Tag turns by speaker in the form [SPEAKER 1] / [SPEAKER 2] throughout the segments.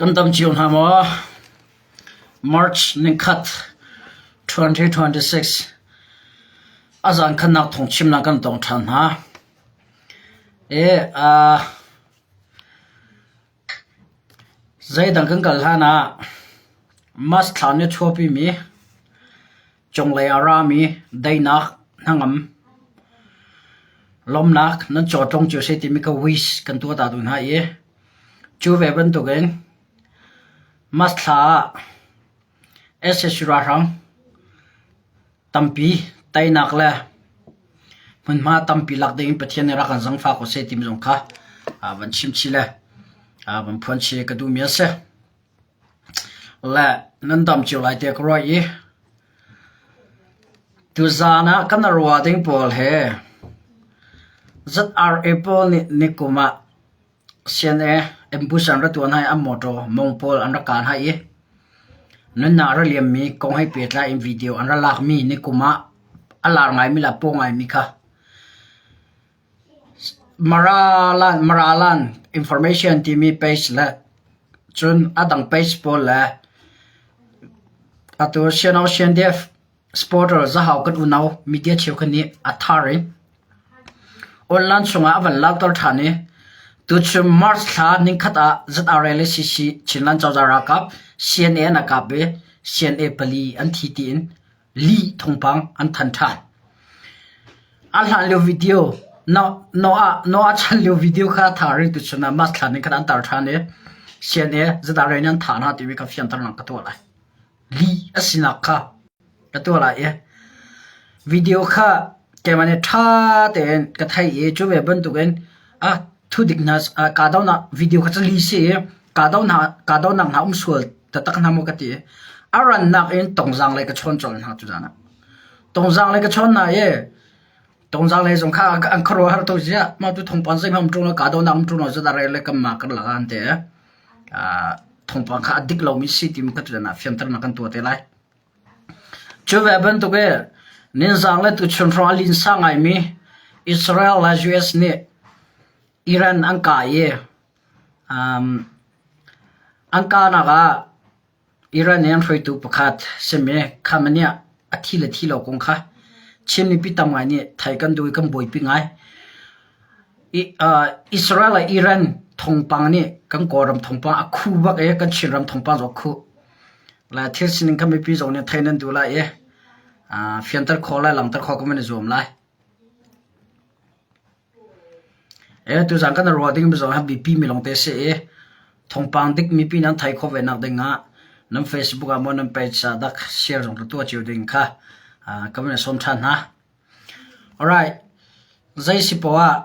[SPEAKER 1] Kan dam cio hna maw? March nikhat 2026 a zan khannak thawngchimnak kan tong ṭhan hna. E, uh, zeidang kan kal hlan ah March thla ni chuahpimi Cunglei a rami daihnak, hnangam, lawmhnak nan cawtlung cio seh timi kha wish kan tuah ta duh hna i cu ve bantukin March thla ah sac ralhrang tampi teinak le hmunhma tampi lak dingin Pathian nih rak kan zangfah ko seh timi zong kha van chim chih le van phuan chih ka duhmi a si. Le nan dam cio lai tiah ka ruah i tuzaan ah kan ruah ding pawl he ZRA pawl nih nikum ah CNA ambush an ra tuah hna i an mawṭaw mong pawl an ra kaan hna i nunnak a ra liammi kong he pehtlai in video an ra lakmi nikum ah a lar ngaimi le a paw ngaimi kha Maralan Maralan information timi page le cun a dang page pawl le atu Siano CNDF supporter Zahau kan unau media cheukhat nih a thar in online chungah a van langhter ṭhan i tuchun March thla ningkhat ah ZRA le CC Chinland cozah ralkap CNA an kap i CNA pali an thi tiin lih thawngpang an thanh ṭhan. A hlan lio video Noah chan lio video kha tha ring tuchun ah March thla ning khan an tar ṭhan i CNA ZRA nih an thah hna timi kha fianternak ka tuah lai. Lih a sinak kha ka tuah lai i video kha keimah nih ṭha tein ka theih i cu ve bantukin a thudik hna kahdohnak video kha cu li si i kahdohnak hna um sual taktak hna maw ka ti i a rannak in tongzaang lei ka chawn colh hna tuzaan ah. Tongzaang lei ka chawn hna i tongzaang lei zong kha an khuaruahhar tuk ziah mah tu thawngpang zeihmanh um ṭung lo kahdohnak um ṭung lo zat a rel le kanmah kan lak ah an ti i thawngpang kha a dik lomi si timi kha tuzaan ah fianternak kan tuah te lai. Cu ve bantuk i ninzaang le tuchun hrawng a linsa ngaimi Israel le US nih Iran an kah i an kahnak ah Iran i an hruaitu pakhat simi Khamenei a thi le thi lo kong kha Chin mipi tam ngai nih thei kan duh i kan buaipi ngai. Israel le Iran thawngpang nih kan Kawlram thawngpang a khu bak i kan Chinram thawngpang zong a khuh. Le thil sining kha mipi zong nih thei nan duh lai i fianter khawh le langhter khawh kan van i zuam lai. E tuzaan kan ruah ding mi zong hi biapi mi lawngte si i thawngpang dik mipi nan thei khawh ve nak ding ah nan Facebook ah maw nan page ah dak share zong tuah cio ding kha kan van i sawm ṭhan hna. Alright, zei si poah ah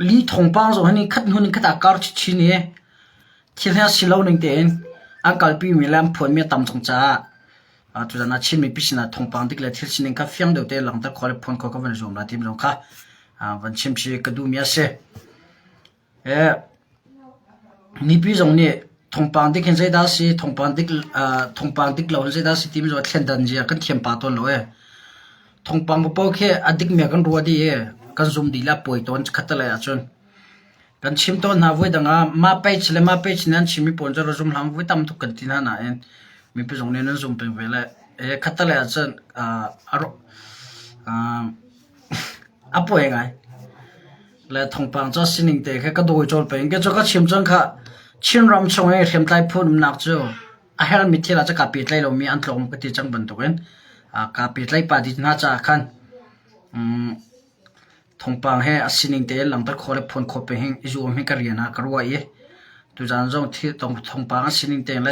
[SPEAKER 1] Li thawngpang zong hi ni khat hnu ni khat ah kar chinchin i thil hi a si lo ning tein an kalpimi le an phuanmi a tam cang caah tuzan ah Chin mipi sinah thawngpang dik le thil sining kha fiang deuh tein langhter khawh le phuan khawh ka van zuam lai timi zong kha van chim chih ka duhmi a si. Mipi zong nih thawngpang dik hin zeidah a si, thawngpang dik thawngpang dik lo hin zeidah a si timi zong thlendan zia kan thiam pah tawn lo ee. Thawngpang paoh khi a dikmi ah kan ruah dih i kan zum dih le a puai tawn khattelei ahcun. Kan chim tawn hna voidang ah mah page le mah page nih an chimmi pawl cu ra zum hlah voi tam tuk kan ti hna nain mipi zong nih nan zum peng ve le khattelei ahcun a puai ngai. Le thawngpang cu a sining te kha ka dawi cawl peng. Kei cu ka chim cang khah Chinram chung i hriamtlai phun umnak cu a herhmi thil ah cu kaa pehtlaih lomi an tlawm ka ti cang bantukin kaa pehtlaih pah dih hna caah khan thawngpang he a sining tein langhter khawh le phuan khawh peng hi i zuam hi ka rian ah ka ruah i tuzaan zong thil thawngpang a sining tein le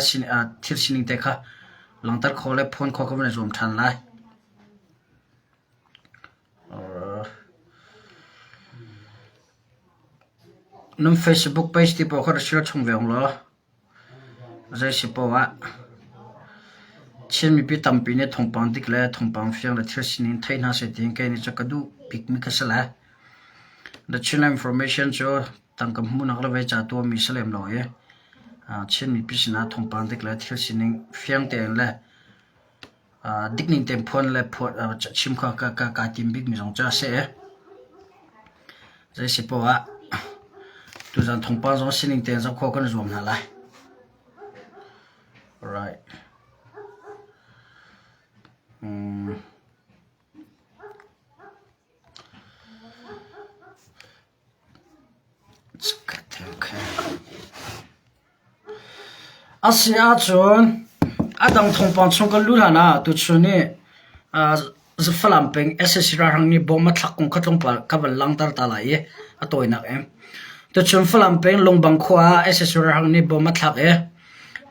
[SPEAKER 1] thil sining te kha langhter khawh le phuan khawh ka van i zuam ṭhan lai. Nan Facebook page ti paoh kha ra share chung ve ung law zei si paoh ah Chin mipi tampi nih thawngpang dik le thawngpang fiang le thil sining thei hna seh tiin kei nih cu ka duh bikmi kha si lai. The Chinland Information cu tangka hmuhnak le vei ca tuahmi si lem lo i Chin mipi sinah thawngpang dik le thil sining fiang tein le Dik ning tein phuan le chim kha kaa tim bikmi zong cu a si. Zei si poah ah tuzan thawngpang zong sining tein zoh khawh kan i zuam hna lai. Right. Mm. A si ahcun a dang thawngpang chung kan luh hlan ah tuchun i Falam peng sac ralhrang nih bom a thlak kong kha tlawmpal ka van langhter ta lai i a tawinak in. Tuchun Falam peng Lungbang khua ah sac ralhrang nih bom a thlak i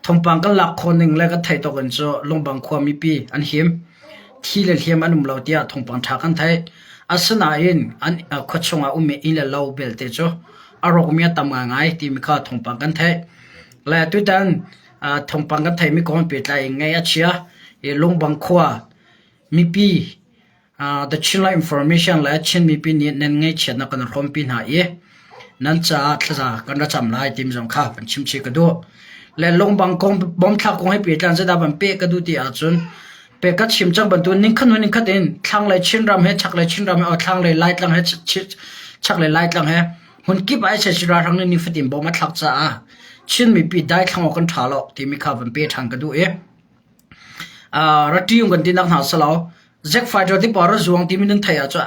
[SPEAKER 1] thawngpang kan lak khawh ning le kan theih tawk in cu Lungbang khua mipi an him. Thi le hliam an um lo tiah thawngpang ṭha kan theih. Asinain an khuachung ah ummi inn le lo belte cu a rawkmi a tam ngaingai timi kha thawngpang kan theih. Le tutan thawngpang kan theihmi kong he pehtlai in ngaih a chia i Lungbang khua mipi The Chinland Information le Chin mipi nih nan ngaihchiatnak kan hrawmpi hna i nan caah thlaza kan ra cam lai timi zong kha van chim chih ka duh. Le Lungbang kong bomthlak kong he pehtlai in zeidah van peh ka duh ti ahcun pe ka chim cang bantuk ningkhat hnu ningkhat in thlanglei Chinram he chaklei Chinram he thlanglei Laitlang he chaklei Laitlang he hmunkip ah sac ralhrang nih nifatin bom a thlak caah Chin mipi daithlang awk kan ṭha lo timi kha van pe ṭhan ka duh i ratiung kan tinak hna silo Zack fighter ti pa ra zuang timi nan theih ahcun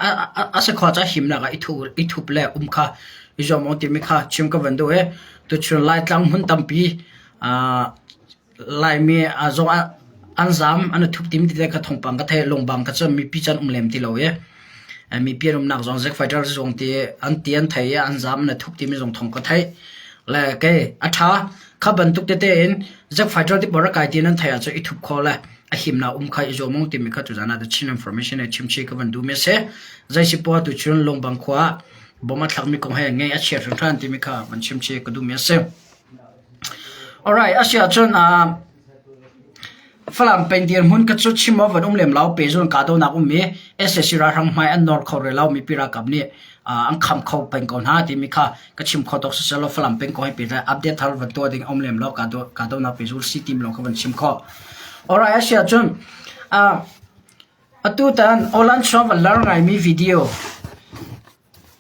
[SPEAKER 1] a sakhua ca himnak ah i thup le um kha i zuam awk timi kha chim ka van duh i tuchun Laitlang hmun tampi Laimi zong an zaam an i thup tim ti te kha thawngpang ka theih lungbang ka cu mipi can um lem ti lo i mipi an umnak zong Zack fighter zong ti an ti an thei i an zaam an i thup timi zong thawng ka theih le kei a ṭha kha bantuk tete in Zack fighter ti pawl rak kai ti nan theih ahcun i thup kho le a himnak um kha i zuam ung timi kha tuzan ah The Chin Information he chimchih ka van duh mi a si. Zei si poah tuchun Lungbang khua ah bom a thlakmi kong he ngei a chia hringhran timi kha van chimchih ka duh mi a si. Alright, a si ahcun uh, Falam peng dirhmun ka cu chim awk van um lem lo pehzul kahdohnak um i sac ralhrang hmai an nawr kho rih lo mipi ralkap nih uh, an kham kho peng ko hna timi kha ka chim kho tuk siselaw Falam peng kong hi pehtlai update thar van tuah ding um lem lo kahdohnak pehzul si tim lawng kha van chim khawh. Alright, a si ahcun uh, atutan Olan chuang van lar ngaimi video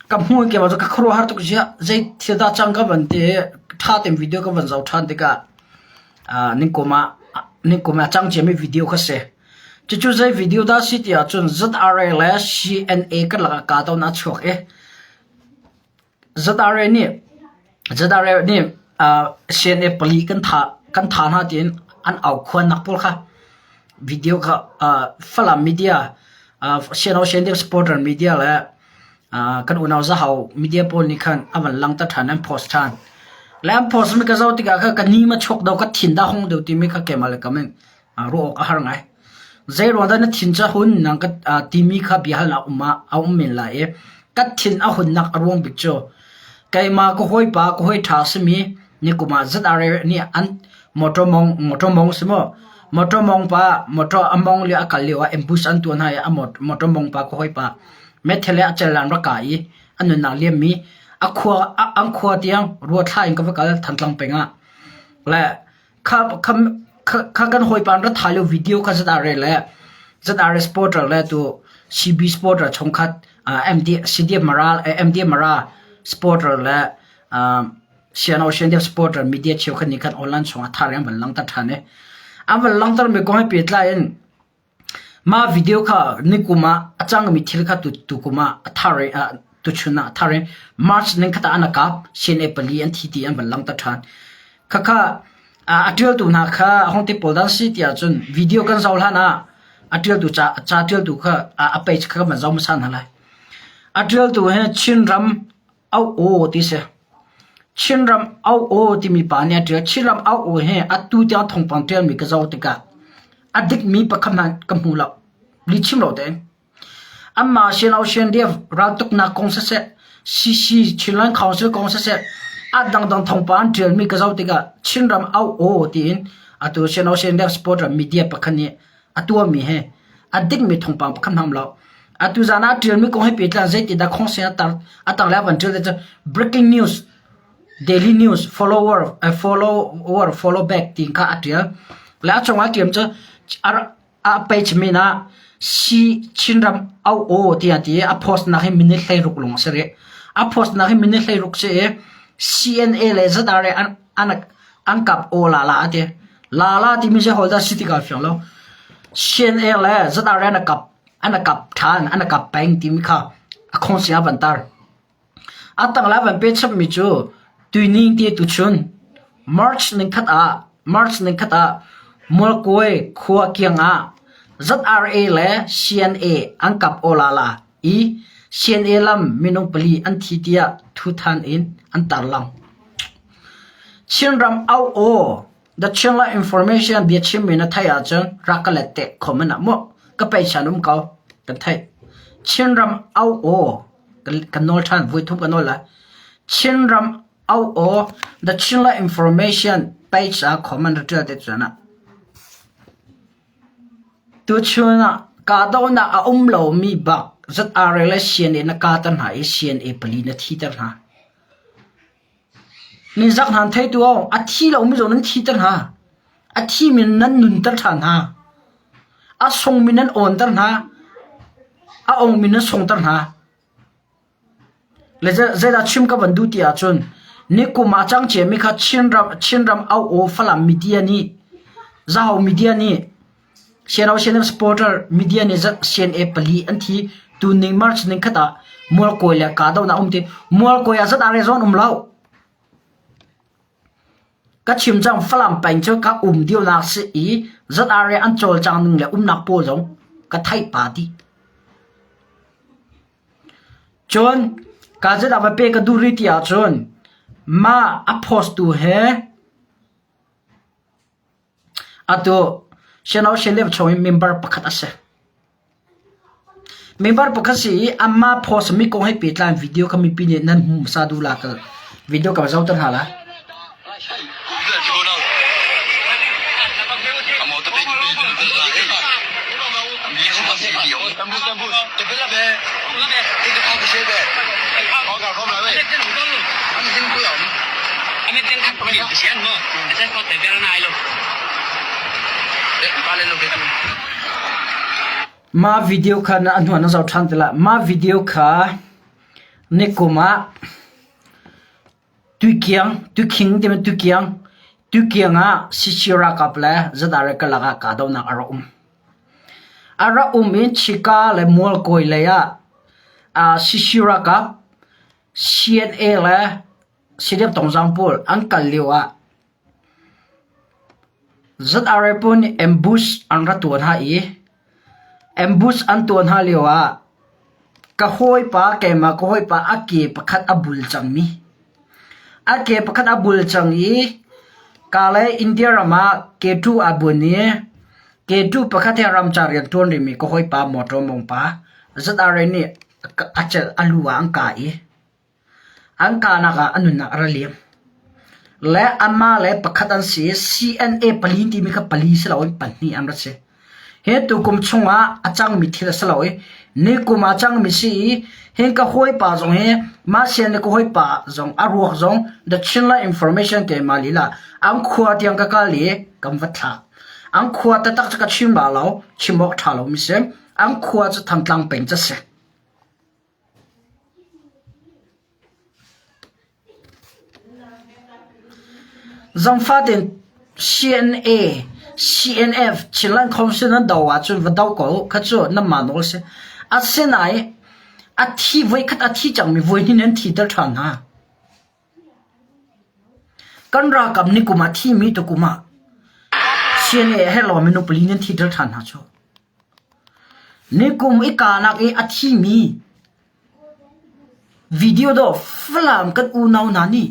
[SPEAKER 1] Ka hmuh ke ka khuaruahhar tuk ziah zei thil dah cang ka van ti i ṭha tein video ka van zoh ṭhan tikah nikum ah nikum ah a cang ciami video kha si. Cucu zei video dah si ti ahcun ZRA le CNA karlak ah kahdohnak a chuak i ZRA nih ZRA nih CNA pali kan thah kan thah hna tiin an aukhuannak pawl kha video kha Falam media Siano Siandem supporter media le kan unau Zahau media pawl nih khan a van langhter ṭhan an post ṭhan. Le an post mi ka zoh tikah khan ka ni ma chuak do ka thin dah hung deuh timi kha keimah le kam in ruah awk a har ngai. Zei ruang dah na thin cu hun nang ka timi kha biahalnak um ah a um men lai i ka thin a hunnak a ruang bik cu keimah ka hawipa ka hawi ṭha simi Nikum ah ZRA nih an motor mong motor mong si maw motor mong pa motor a mong le a kal lio ah ambush an tuah hna i a motor mong pa ka hawipa methel a cel an rak kah i a nunnak liam mi a khua an khua tiang rua thla in ka va kal Thantlang peng ah le kha kha kha kan hawipa an ra thah lio video kha ZRA le ZRA supporter le tu CB supporter chungkhat MD CDF Mara MD Mara supporter le Sian Ocean supporter media cheukhat nih khan online chungah thar an van langhter ṭhan i an van langhtermi kong he pehtlai in mah video kha nikum ah a cangmi thil kha tukum ah a thar i tuchun ah a thar i March ningkhat ah an kap CNA pali an thi ti an van langhter ṭhan. Khakha a ṭialtu hna kha hong ti pawl dan si ti ahcun video kan zoh hlan ah a ṭialtu ca ca ṭialtu kha a page kha kan van zoh hmasa hna lai. A ṭialtu hi Chinram Auh aw ti si. Chinram auh aw timi pa nih a ṭial. Chinram auh aw hi atu tiang thawngpang ṭialmi ka zoh tikah a dikmi pakhat hmanh ka hmu lo. Lihchim lo tein. Anmah Sian Ocean Dev raltuknak kong siseh, CC Chinland Council kong siseh, a dangdang thawngpang an ṭialmi ka zoh tikah Chinram auh aw tiin atu Sian Ocean Dev Sport media pakhat nih a tuahmi he a dikmi thawngpang pakhat hmang lo. Atu zan ah ṭialmi kong he pehtlai zeitindah khongsi a tar a tar le a van ṭial te cu breaking news, daily news, follower, uh, follower, follow back ti kha a ṭial. Le a cungah ṭiam cu a page min ah si Chinram au aw tiah ti a post nak hi minute 16 lawng a si rih. A post nak hi minute 16 si i CNA le ZRA an an an kap aw la la a ti. Lala timi zei holh dah si ti kaa fiang lo. CNA le ZRA an kap an kap ṭhan an kap peng timi kha a khongsi ah van tar. A tangla van pe chapmi cu tuining ti tuchun March ningkhat ah March ningkhat ah Mualkawi khua kiang ah ZRA le CNA an kap aw lala i CNA lam minung pali an thi tiah thuthan in an tarlang. Chinram au aw The Chinland Information biachimmi na theih ahcun rak ka let te comment ah mu ka peichan um ko kan theih. Chinram au aw kan nawl ṭhan voi thum ka nawl lai. Chinram au aw The Chinland Information page ah comment ra ṭial te cun ah. Tuchun ah kahdohnak a um lomi bak ZRA le CNA na kahter hna i CNA pali na thiter hna. Nizak hna an theitu aw a thi lomi zong nan thiter hna. A thimi nan nunter ṭhan hna. A sungmi nan awnter hna. A ongmi nan sungter hna. Le zeidah chim ka van duh ti ahcun nikum ah cang ciami kha Chinram Chinram au aw Falam media nih Zahau media nih CNO CNF supporter media nih CNA pali an thi tuning March ning khat ah Mualkawi le kahdohnak um ti Mualkawi ah zat are zawn um lo. Ka chim cang Falam peng cu ka um dionak si i zat are an cawlcang ning le umnak pawl zong ka theih pa ti. Cun ka zeidah va pe ka duh rih ti ahcun mah a post tu he atu Seno Shelep chung i member pakhat a si. Member pakhat si i amah post mi kong he pehtlai in video kha mipi nih nan hmu hmasa duh la ka video ka va zohter hna lai. Mah video kha na hnuah na zoh ṭhan ti lai. Mah video kha nikum ah Tuikiang, tuikhing timi tuikiang, tuikiang ah Sichi ralkap le ZRA karlak ah kahdohnak a rak um. A rak um i Chika le Mualkawi lei ah uh, Sichi ralkap CNA le CDF Tongzang pawl an kal lio ah ZRA pawl nih ambush an ra tuah hna i ambush an tuah hna lio ah ka hawipa keimah ka hawipa a ke pakhat a bul cangmi a ke pakhat a bul cang i ka le India ram ah K2 aa bun i K2 pakhat he ramcar rian ṭuan rihmi ka hawipa motor mong pa ZRA nih a celh a lu ah an kah i An kahnak ah a nunnak a ra liam. Le amah le pakhat an si i CNA pali timi kha pali si loin pahnih an ra si. Hi tukum chungah a cangmi thil a si lo i nikum ah a cangmi si i hi ka hawipa zong hi mah sian ka hawipa zong a ruak zong The Chinland Information keimah lila an khua tiang ka kal i kan va thlak. An khua taktak cu ka chim la lo, chim awk ṭha lomi si. An khua cu Thantlang peng cu a si. Zangfah tein CNA, CNF, Chinland Council nan do ahcun va do ko u. Kha cu nanmah nawl si. Asinain a thi voikhat a thi cangmi voihnih nan thiter ṭhan hna. Kan ralkap ni kum ah thimi tukum ah CNA a herh lo minung pali nan thiter ṭhan hna cu. Nikum i kanak i a thimi video dawh Falam kan unau hna nih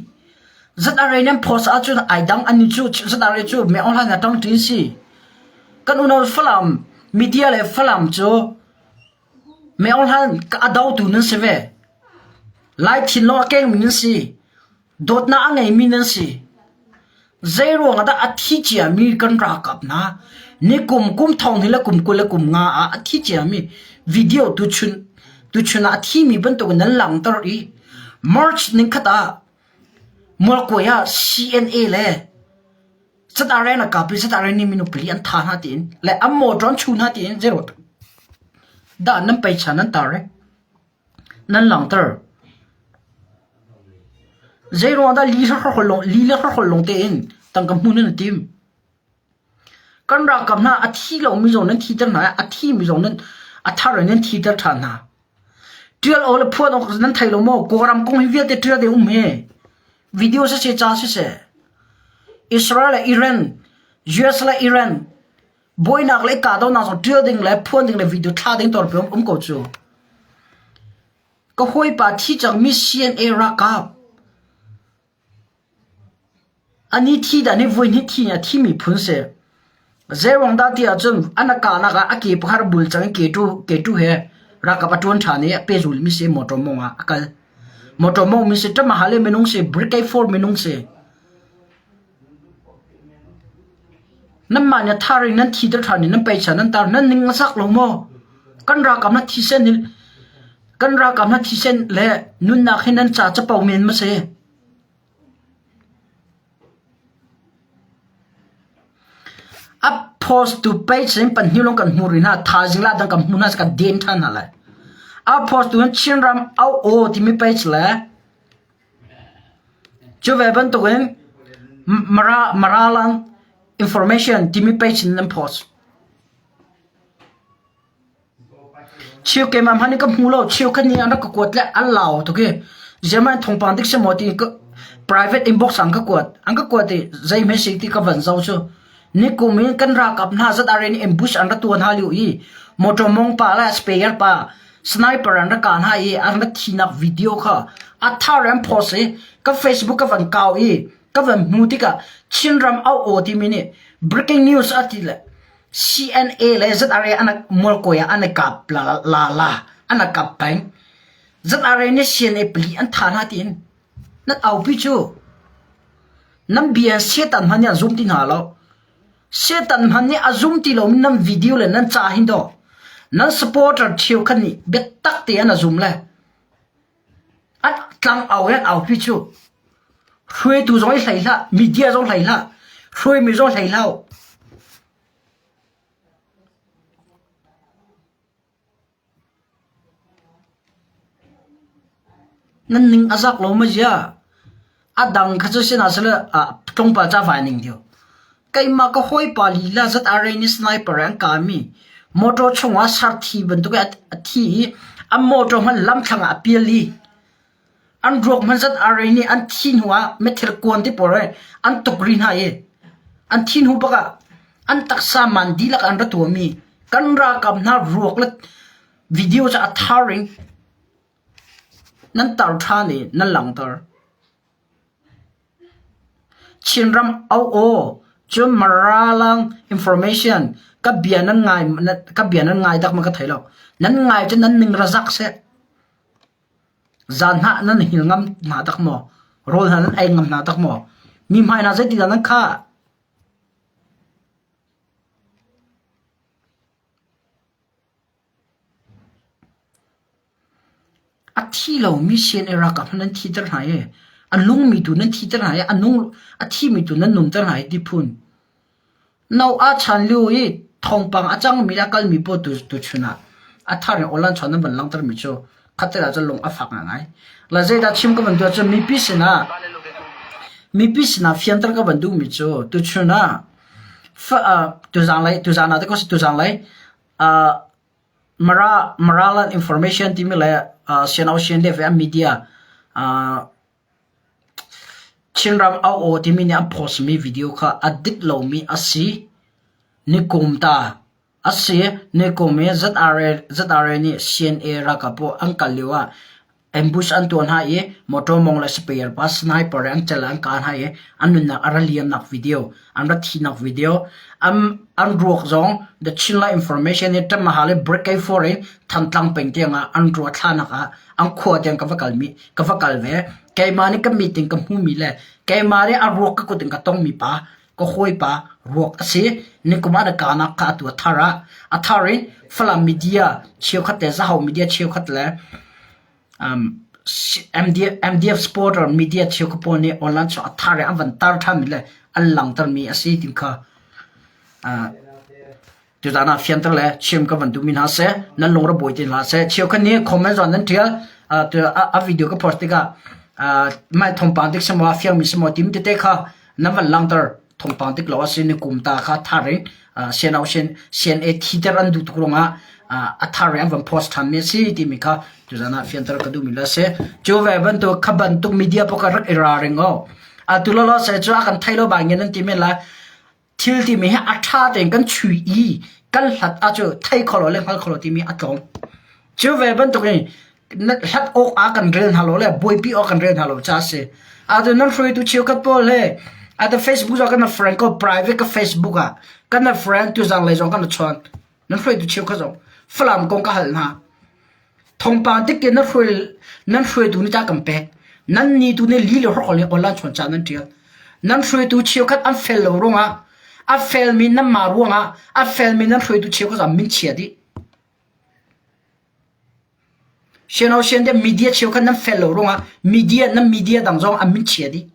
[SPEAKER 1] ZRA nan post ahcun ai dang an cu ZRA cu me online ah ṭang ṭin si. Kan unau Falam media le Falam cu me online a dotu nan si ve. Lai thinlung a kengmi nan si. Dawtnak a ngeimi nan si. Zeiruang ah dah a thi ciami kan ralkap hna nikum kum thong hnih le kum 20 le kum nga ah a thi ciami video tuchun tuchun ah a thimi bantuk in nan langhter i March ningkhat ah Mualkawi ah CNA le ZRA na kap i ZRA nih minung pali an tha hna tiin le an motor an chu hna tiin zeiruang dah nan peicha nan tar i Nan langhter. Zeiruang dah li le hrokhrol lawng tein tangka hmuh nan i tim? Kan ralkap hna a thi lomi zong nan thiter hna i a thimi zong nan a thar in nan thiter ṭhan hna. Ṭial awk le phuan awk nan thei lo maw? Kawlram kong hi vialte ṭial ding um hi. Video siseh ca siseh. Israel le Iran, US le Iran, buainak le kahdohnak zong ṭial ding le phuan ding le video thla ding torpi um ko cu. Ka hawipa thi cangmi CNA ralkap Ani thi dah nih voihnih thi nih a thimi phun si. Zeiruang dah ti ahcun an a kahnak ah a ke pakhat a bul cang i ke tu he ralkap a ṭuan ṭhan i a pehzulmi si motor mawng ah a kal. Motor mawngmi si ṭamahal i minung si brigade 4 minung si. Nanmah nih thar in nan thi ter ṭhan i nan peisa nan tar nan ning a zak lo maw? Kan ralkap na thisen hi kan ralkap na thisen le nunnak hi nan ca capo men ma si? A post tu page in pahnih lawng kan hmuh rih hna. Thaizing lah dang kan hmuh hna kan den ṭhan hna lai. A post tu in Chinram au aw timi page le cu ve bantukin Mara Maralang information timi page in nan post. Cheu keimah hmanh nih ka hmu lo. Cheukhat nih an rak ka kuat le an lau tuk i zeihmanh thawngpang dik si maw ti ka private inbox an ka kuat. An ka kuat i zeihme si ti ka van zoh cu nikum in kan ralkap hna zat are nih ambush an rak tuah hna lio i motor mong pa le spare pa sniper an rak kah hna i an rak thinak video kha a thar an post i ka Facebook ka van kau i ka van hmu tikah Chinram au aw timi nih breaking news a ti le CNA le ZRA an mualkawi ah an i kap la la la an i kap peng. ZRA nih CNA pali an tha hna tiin nan aupi cu nan bia Satan hmanh nih a zum ti hna lo. Satan hmanh nih a zum ti lomi nan video le nan ca hin daw nan supporter cheukhat nih biatak te an a zum le an tlang au in an aupi cu hruaitu zong i hlei hlah media zong hlei hlah hruaimi zong hlei hlah Nan ning a zak lo ma zia a dang kha cu sina sele tlawmpal ca vai ning dio keimah ka hawipa lila zat areni sniper an kami motor chungah sarthi bantuk a thi i an motor hman lamthlang ah a pial i an ruak hman zat arei nih an thi hnu ah methil kuan ti pawl an tuk ri hna i an thi hnu bak ah an taksa man dihlak an ra tuahmi kan ralkap hna ruak le video cu a thar in nan tar ṭhan i nan langhter. Chinram au aw cun Maralang information ka bia nan ngai ka bia nan ngai dak ma ka thei lo. Nan ngai cu nan ning ra zak seh. Zan hna nan hil ngam hna dak maw? Rawl hna nan ei ngam hna dak maw? Mi hmai hna zeitindah nan khah? A thi lomi CNA ralkap hna nan thiter hna i a nungmi tu nan thiter hna i a nung a thimi tu nan nunter hna i ti phun. No a chan lio i thawngpang a cangmi le a kalmi pawl tu tuchun ah a thar in online chuan nan van langhtermi cu khatte ah cun lung a fak ngaingai. La zeidah chim ka van duh ahcun mipi sinah mipi sinah fianter ka van duhmi cu tuchun ah tuzang lei tuzan ah te ko si tuzang lei Mara Maraland Information timi le Sian Sian le ve media Chinram au aw timi nih an post mi video kha a dik lomi a si. Nikum ta a si. Nikum i ZRA ZRA nih CNA ralkap pawl an kal lio ah Ambush an tuah hna i motor mong le spare pa sniper an cel an kah hna i an nunnak a ra liamnak video, an ra thihnak video, an, an ruak zong The Chinland Information nih Ṭamaha le Brigade 4 in Thantlang peng tiang ah an ruah thlanak ah an khua tiang ka va kal mi ka va kal ve. Keimah nih ka meeting ka hmumi le keimah nih a ruak ka kut in ka tongmi pa ka hawipa ruak a si. Nikum ah na kanak kha atu a thar ah a thar in Falam media cheukhat le Zahau media cheukhat le um, MDF, MDF supporter media cheukhat pawl nih online cu a thar in an van tar ṭhanmi le an langtermi a si ti kha uh, Tuzaan ah fianter le chim ka van duhmi hna seh, nan lung ra buai ti hlah seh. Cheukhat nih comment zong nan ṭial. A video ka post tikah mai thawngpang dik si maw, a fiangmi si maw timi tete kha nan van langhter. Thawngpang dik lo a si ni kum ta kha thar in CNO CNA thiter an duh tuk ruangah a thar in an van post ṭhan mi a si timi kha tuzan ah fianter ka duhmi le a si. Cu ve bantuk kha bantuk media pawl kha rak i ralring o. Atu lawlaw se cu a kan thei lo bangin an ti men lai. Thil timi hi a ṭha tein kan chui i kan hlat ahcun thei kho lo le hngal kho lo timi a tlawm. Cu ve bantukin hlat awk ah kan rel hna lo le buaipi awk kan rel hna lo ca a si. Atu nan hruaitu cheukhat pawl he atu Facebook zong kan friend ko private ka Facebook ah kan friend tuzang lei zong kan chawn. Nan hruaitu cheukhat zong Falam kong ka hal hna. Thawngpang tik in nan hruaitu nih ta kan pek. Nan ni tu nih li le hrokhol in online chawn ca nan ṭial. Nan hruaitu cheukhat an fel lo ruangah a felmi nanmah ruangah a felmi nan hruaitu cheukhat ah min chia dih. Siano sian de media cheukhat nan fel lo ruangah media nan media dang zong an min chia dih.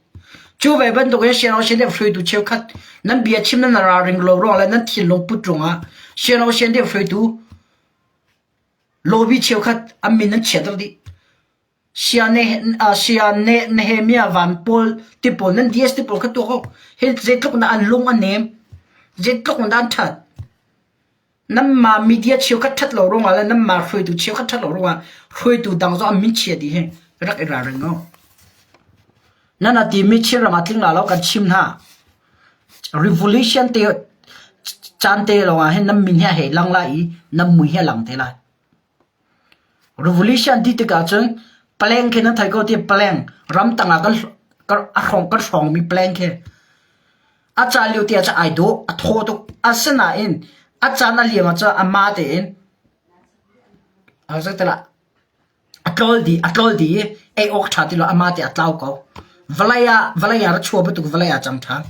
[SPEAKER 1] Cu ve bantuk in siano sian de hruaitu cheukhat nan bia chim nan ralring lo ruang le nan thinlung put ruangah siano sian de hruaitu Lawbi cheukhat an min an chiatter dih. Sia Nehemiah van pawl ti pawl nan DS ti pawl kha tuak awk. Hi zeitluk na an lung a nem. Zeitluk na an ṭhat. Nanmah media cheukhat ṭhat lo ruangah le nanmah hruaitu cheukhat ṭhat lo ruangah hruaitu dang zong an min chia dih hi rak i ralring u. Nan a timi Chinram ah tling la lo kan chim hna. Revolution te caan te lawngah hin nan min hi a hei lang lai i nan mui hi a lang te lai. Revolution ti tikah cun paleng khi nan thei ko ti paleng ramtang ah kan a hrawng kan hrawngmi paleng khi a caan lio te ah cun ai dawh a thaw tuk asinain a caan a liam ah cun amah tein zeitilah A tlawl dih, a tlawl dih i ei awk ṭha ti lo amah te a tlau ko. Vawlei ah, vawlei ah ra chuah bantuk vawlei ah cang ṭhan.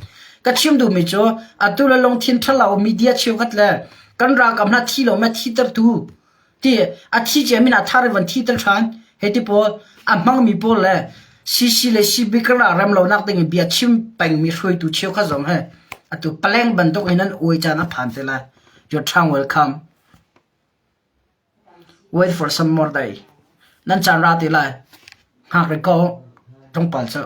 [SPEAKER 1] Ka chim duhmi cu atu le lungthin ṭhalo media cheukhat le kan ralkap hna thi lo ma thitertu ti a thi cia min ah thar van thiter ṭhan hei ti pawl a hmangmi pawl le CC le CB karah rem lonak ding in bia chim pengmi hruaitu cheukhat zong he atu paleng bantuk in an uai caan a phan te lai. Your time will come. Wait for some more day. Nan caan ra ti lai. Hngak rih ko. Tlawmpal cu.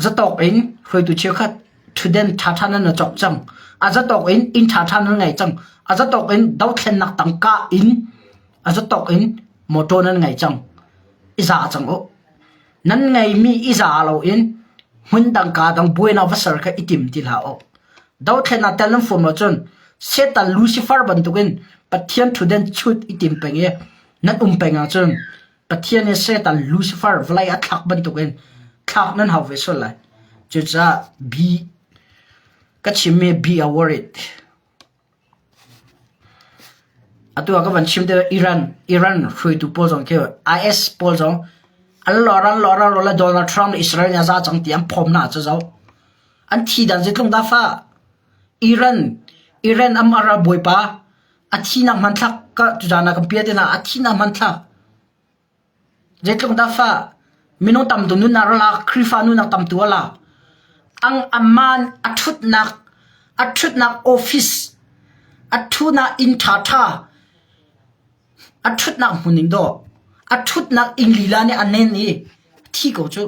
[SPEAKER 1] Zatawk in hruaitu cheukhat ṭhutden ṭhaṭha nan na cawk cang. A zatawk in inn ṭhaṭha nan ngei cang. A zatawk in dothlennak tangka in a zatawk in motor nan ngei cang. I za cang u. Nan ngeimi i za loin hmun dang kaa dang buainak va ser kha i tim ti hlah u. Dothlennak tel nan fuam ahcun Satan Lucifer bantukin Pathian ṭhutden chut i tim peng i nan um peng ahcun Pathian nih Satan Lucifer vawlei a thlak bantukin thlak nan hau ve sual lai. Cucaah be ka chimmi be aware it. Atu ah ka van chim te Iran Iran hruaitu pawl zong khi IS pawl zong an lor an lor an lor le Donald Trump le Israel nih a za cang ti an phom hna cu zo. An thi dan zeitluk dah fa. Iran Iran am a bawipa a thinak hmanthlak ka tuzan ah kan pia te hna a thinak hmanthlak Zeitluk dah fah minung tamtu nunnak a lak, Khrihfa nunnak tamtu a lak. Ang aman a ṭhutnak, a ṭhutnak office, a ṭhunak inn ṭhaṭha, a ṭhutnak hmun in dawh, a ṭhutnak inn lila nih a nen i a thi ko cu.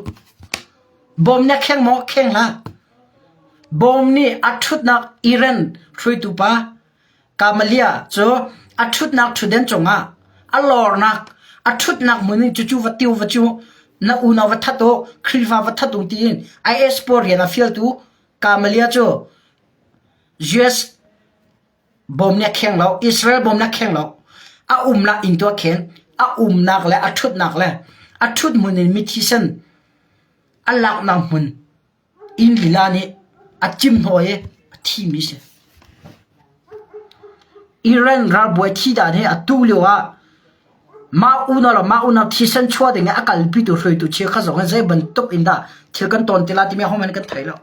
[SPEAKER 1] Bawm nih a kheng maw? Kheng hlah. Bawm nih a ṭhutnak Iran hruaitu pa Kamalia cu a ṭhutnak ṭhutden cungah a lornak a ṭhutnak hmun in cucu va tiu va cu na unau va that u Khrihfa va that u tiin IS pawl rian a fialtu Kamalia cu US bawm nih a kheng lo Israel bawm nih a kheng lo a umnak inn tu a khen a umnak le a ṭhutnak le a ṭhut hmun in mithi sen a laknak hmun Inn lila nih a cimhnawh i a thimi si. Iran ralbawi thi dan hi atu lio ah mah unau le mah unau thisen chuah ding i a kalpitu hruaitu cheukhat zong hi zei bantuk in dah thil kan tawn ti lai timi ahohmanh kan thei lo.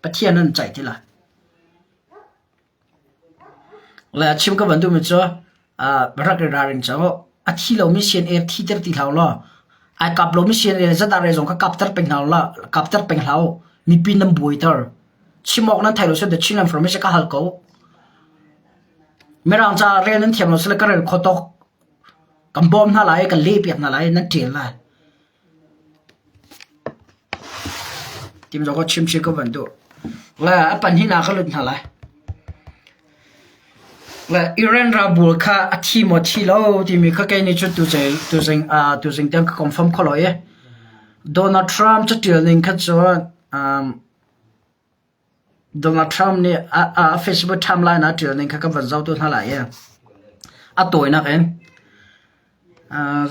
[SPEAKER 1] Pathian an ceih ti lai. Le a chim ka van duhmi cu rak i ralring cang u. A thi lomi CNA thiter ti hlah u law, ai kap lomi CNA ZRA zong kha kapter peng hna u law, kapter peng hlah u. Mipi nan buaiter. Chim awk nan thei lo si The Chin Information ka hal ko. Mirang ca rel nan thiam lo sile ka rel kho tuk. Kan bawm hna lai, kan leh piak hna lai, nan ṭial lai. Tim zong ka chim chih ka van duh. Le a panhnih ka lut hna lai. Le Iran ralbawi kha a thi maw thi lo timi kha kei nih cun tuzing tuzing tiang ka confirm kho lo i Donald Trump catial ning kha cun Donald Trump nih a Facebook timeline ah a ṭial ning kha kan van zoh tu hna lai i a tawinak in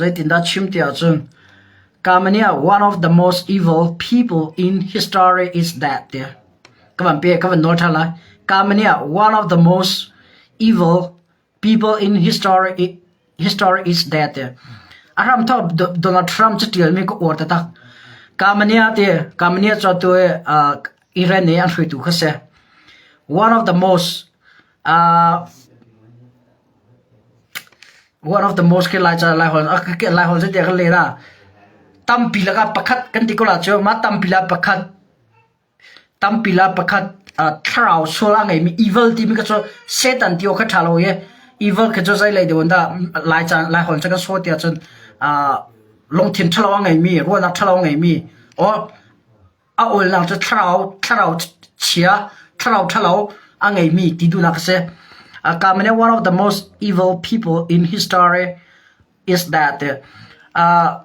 [SPEAKER 1] Zeitindah chim ti ahcun Kamania one of the most evil people in history is that tiah ka van pe ka van nawl ṭhan lai. Kamania one of the most evil people in history history is that tiah. A hramthawk Donald Trump catialmi ka uar taktak. Kamania ti Kamania cu atu i Iran i an hruaitu kha si. One of the most One of the most khi Laica Laiholh Laiholh cu tiah kan leh la. Tampi lakah pakhat kan ti ko la cu mah tampi la pakhat tampi la pakhat thlarau sual a ngeimi evil timi kha cu Satan ti awk kha ṭha lo i evil khi cu zei lei deuh in dah Laica Laiholh cu kan sawh tiah cun lungthin ṭhalo a ngeimi ruahnak ṭhalo a ngeimi or A awlnak cu thlarau thlarau chia, thlarau ṭhalo a ngeimi ti duhnak a si. Kamine one of the most evil people in history is that uh,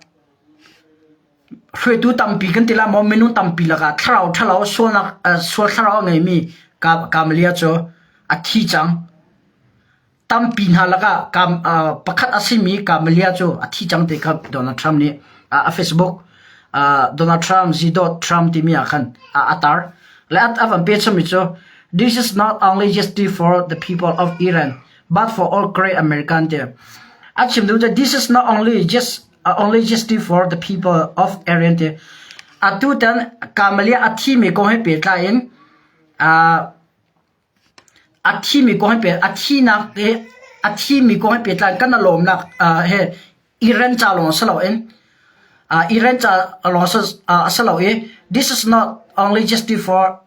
[SPEAKER 1] hruaitu tampi kan ti la maw minung tampi lakah thlarau ṭhalo sualnak sual thlarau a ngeimi Kamalia cu a thi cang. Tampi hna lakah pakhat a simi Kamalia cu a thi cang ti kha Donald Trump nih a Facebook Donald Trump Z dot Trump timi ah khan a tar. Le a van pe chimmi cu This is not only justice for the people of Iran but for all great American ti. A chim duh cu this is not only just only justice for the people of Iran ti. Atu tan Kamalia a thimi kong he pehtlai in A thimi kong he peh a thinak he a thimi kong he pehtlai kan i lawmnak he Iran ca lawng si loin Iran ca lawng a si lo i this is not only justice for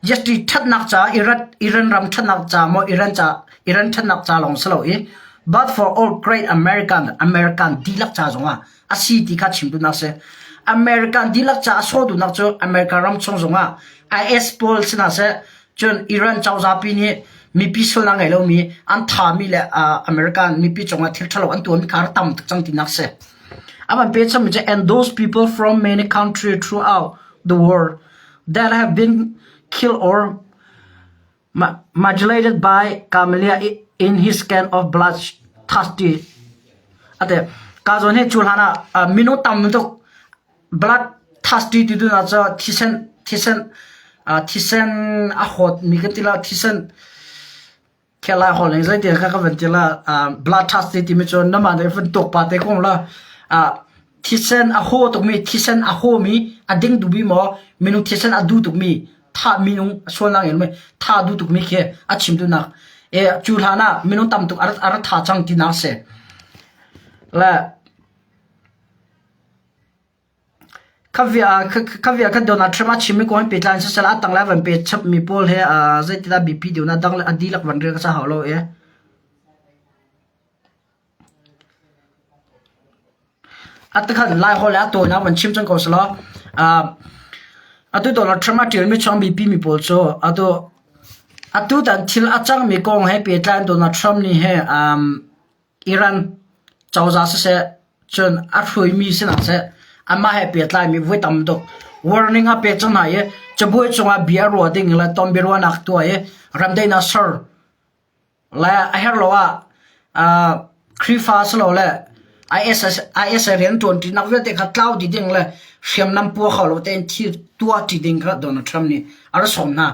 [SPEAKER 1] justice ṭhatnak ca Iran Iran ram ṭhatnak ca maw Iran ca Iran ṭhatnak ca lawng si lo i but for all great American American dihlak ca zongah a si ti kha chim duhnak a si. American dihlak ca a sawh duhnak cu America ram chung zongah IS pawl sinah seh cun Iran cozahpi nih mipi sualnak ngei lomi an thami le American mipi cungah thil ṭhalo an tuahmi kha a tam tuk cang tinak a si. A van pe chami cu and those people from many countries throughout the world that have been killed or mutilated by Kamalia in his can of blood thirsty. Ate ka zawn hi cu hlan ah minung tam tuk Blood thirsty ti tu hna cu thisen thisen thisen a hawt mi kan ti la thisen khel lai hol ning zei ti kha ka van ti la blood thirsty timi cu namah nih van tuk pa te kong la thisen a haw tuk mi thisen a haw mi a ding duh mi maw minung thisen a duh tuk mi tha minung sualnak in tha duh tuk mi khi a chim duhnak e cu hlan ah minung tam tuk a ra tha cang ti nak si le Kha kha Donald Trump a chimmi kong he pehtlai in siseh a tanglei a van pe chapmi pawl he zeitindah biapi deuh dang le a dihlak van rel kha hau lo i. Atakhan Laiholh le a tawinak van chim cang ko selaw atu Donald Trump a ṭialmi chung biapi mi pawl cu atu atu tan thil a cangmi kong he pehtlai in Donald Trump nih he Iran cozah siseh cun a hruaimi sinah seh amah he pehtlaimi voi tam tuk warning a pek cang hna i cabuai cungah bia ruah ding le ton biaruahnak tuah i remdaihnak ser le a herh lo ah Khrihfa silole IS rian ṭuanṭinak vialte kha tlau dih ding le hriamnam pua kho lo tein thil tuah ṭi ding kha Donald Trump nih a rak sawm hna.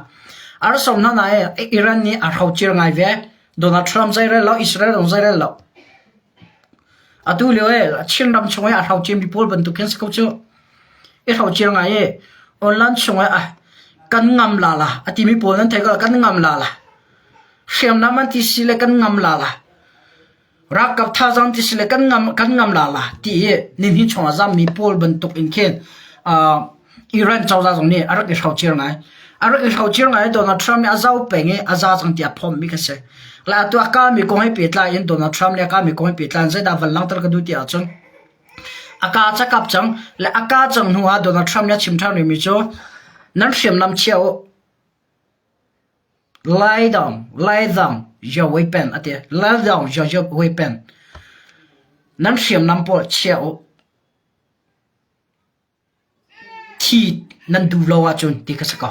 [SPEAKER 1] A rak sawm hna nain Iran nih a hrocir ngai ve. Donald Trump zeirel lo, Israel zong zeirel lo. Atu lio e Chin ram chung i a hrocir mi pawl bantuk khin si ko cu. I hrocir ngai i online chung i kan ngam la la a timi pawl nan thei ko kan ngam la la. Hriamnam an ti si le kan ngam la la. Ralkap thazaang ti si le kan ngam kan ngam la la ti i nihin chung ah zammi pawl bantuk in khin uh, Iran cozah zong nih a rak i hrocir ngai. A rak i hrocir ngai Donald Trump nih a zau peng i a za cang tiah phommi kha si. Le atu a kami kong he pehtlai in Donald Trump nih a kami kong he pehtlai in zeidah van langhter ka duh ti ahcun a ka cakap cang le a ka cang hnu ah Donald Trump nih a chim ṭhan rihmi cu. Nan hriamnam chia u. Lay down, lay down your weapon a ti. Lay down your, your weapon. Nan hriamnam pawl chia u. Thi nan duh lo ahcun ti kha si ko.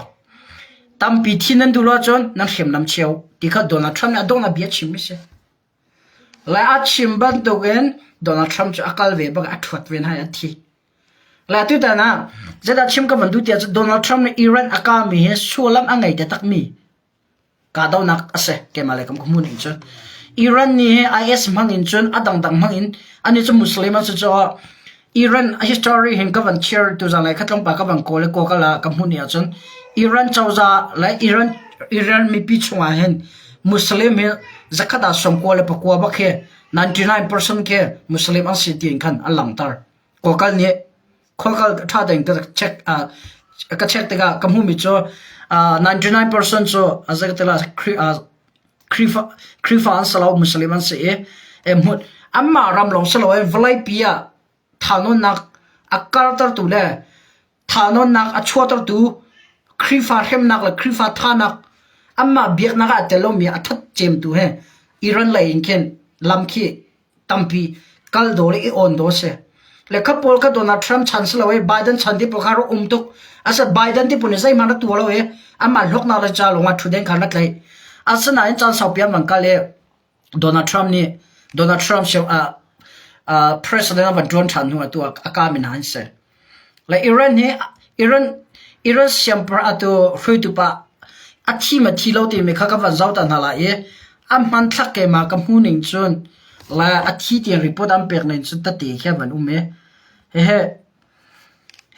[SPEAKER 1] Tampi thi nan duh lo ahcun nan hriamnam chia u ti kha Donald Trump nih a donghnak bia a chimmi si. Le a chim bantukin Donald Trump cu a kal ve bak a ṭhuat ve hna i a thi. Le tutan ah zeidah chim ka van duh tiah cun Donald Trump nih Iran a kahmi hi sullam a ngei taktakmi kahdohnak a si keimah le kam ka hmuh ning cu. Iran nih hi IS hmang in cun a dangdang hmang in ani cu Muslim an si caah Iran history hin ka van share tuzan lai kha tlawmpal ka van kawl i kawl ah ka hmuh ni ahcun Iran cozah le Iran Iran mipi chungah hin Muslim hi zakhat ah 99 bak hi 99% khi Muslim an si tiin khan an langhter. Kawlkal nih khuakal ṭha tein ka check ka check tikah ka hmuhmi cu 99% cu zeikatila Khrihfa Khrihfa an si lo Muslim an si i hmun anmah ram lawng si loin vawleipi ah thahnawnnak a kartertu le thahnawnnak a chuahtertu Khrihfa hremnak le Khrihfa thahnak anmah biaknak ah aa tel lomi a that cemtu he Iran lei in khin lam khi tampi kal dawh le i awn dawh a si. Le kha pawl kha Donald Trump chan si lo i Biden chan ti pawl kha rak um tuk. Asa Biden ti pawl nih zeihmanh rak tuah lo i amah hlawknak le ca lawng ah ṭhutden khan rak tlaih. Asinain caan saupi an van kal i Donald Trump nih Donald Trump uh, uh, president a van ṭuan ṭhan hnu ah tu a kami hna an si. Le Iran hi Iran Iran siangpahrang atu hruaitu pa a thi ma thi lo timi kha ka van zoh ta hna lai i a hmanthlak keimah ka hmuh ning cun le a thi tiang report an pek ning cun tete khi a van um i hehe